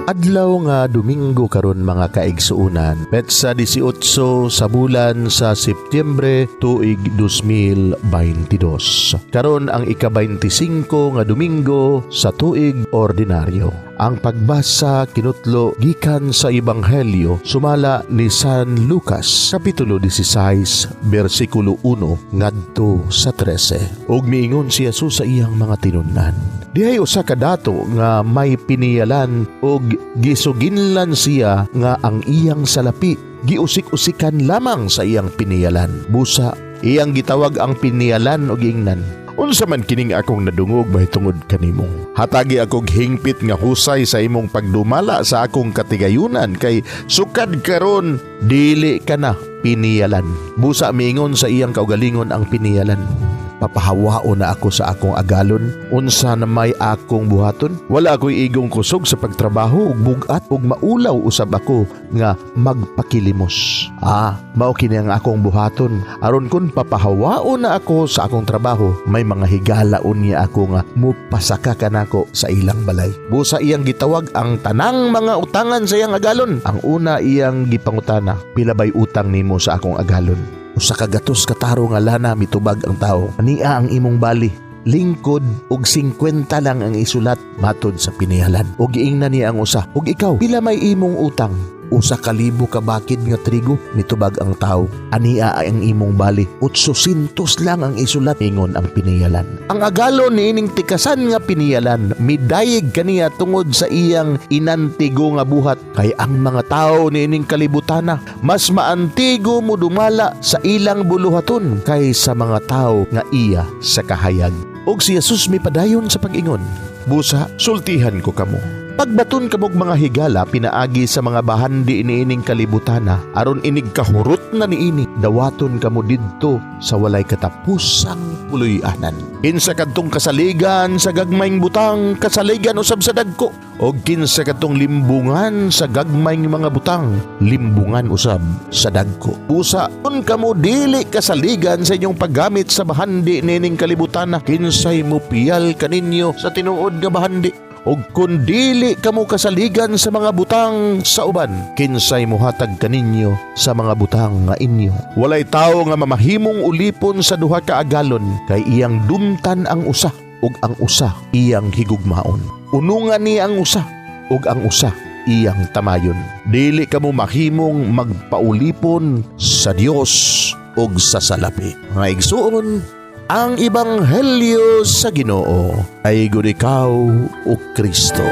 Adlaw nga Domingo karon, mga kaigsuonan. Petsa 18 sa bulan sa Setyembre, tuig 2022. Karon ang ika-25 nga Domingo sa tuig ordinaryo. Ang pagbasa kinutlo gikan sa Ebanghelyo sumala ni San Lucas, kapitulo 16, bersikulo 1 ngadto sa 13. Ug miingon si Jesus sa iyang mga tinun-an: "Dihay usa ka dato nga may piniyalan ug gisuginlan siya nga ang iyang salapi giusik-usikan lamang sa iyang piniyalan. Busa iyang gitawag ang piniyalan ug giingnan, 'Unsa man kining akong nadungog mahitungod kanimo? Hatagi akog hingpit nga husay sa imong pagdumala sa akong katigayunan kay sukad karon dili ka na piniyalan.' Busa miingon sa iyang kaugalingon ang piniyalan, 'Papahawaon na ako sa akong agalon. Unsa na may akong buhaton? Wala ako'y igong kusog sa pagtrabaho ug bugat ug maulaw usab ako nga magpakilimos. Ah, mao kini ang akong buhaton aron kun papahawaon na ako sa akong trabaho, may mga higala unya ako nga mupasaka kanako sa ilang balay.' Busa iyang gitawag ang tanang mga utangan sa iyang agalon. Ang una iyang gipangutana, 'Pila bay utang nimo sa akong agalon?' '100 ka taro nga lana,' mitubag ang tao. 'Ania ang imong bali. Lingkod og 50 lang ang isulat,' matod sa piniyalan. Ug giingnan niya ang usa, 'Ug ikaw, pila may imong utang?' '1,000 ka bakid nga trigo,' mitubag ang tao. 'Ania ang imong bali.' 800 lang ang isulat,' ingon ang piniyalan. Ang agalon niining tikasan nga piniyalan midayeg kaniya tungod sa iyang inantigo nga buhat, kay ang mga tao niining kalibutana mas maantigo modumala sa ilang buluhaton kaysa mga tao nga iya sa kahayag." Ug si Jesus mipadayon sa pag-ingon, "Busa sultihan ko kamo. Pagbaton kamog mga higala pinaagi sa mga bahandi niining kalibutana, aron inig kahurot na niini, dawaton kamo didto sa walay katapusang puloy-anan. Kinsa kadtong kasaligan sa gagmayng butang, kasaligan usab sa dagko. Og kinsa kadtong limbungan sa gagmayng mga butang, limbungan usab sa dagko. Busa kun kamo dili kasaligan sa inyong paggamit sa bahandi niining kalibutana, kinsay mopiyal kaninyo sa tinuod nga bahandi? Ug kun dili kamo kasaligan sa mga butang sa uban, kinsay mohatag kaninyo sa mga butang nga inyo? Walay tawo nga mamahimong ulipon sa duha ka agalon, kay iyang dumtan ang usa ug ang usa iyang higugmaon. Unungan niya ang usa ug ang usa iyang tamayon. Dili kamo mahimong magpaulipon sa Dios ug sa salapi." Mga igsuon, ang Ebanghelyo sa Ginoo. Ay gud ikaw, o Kristo.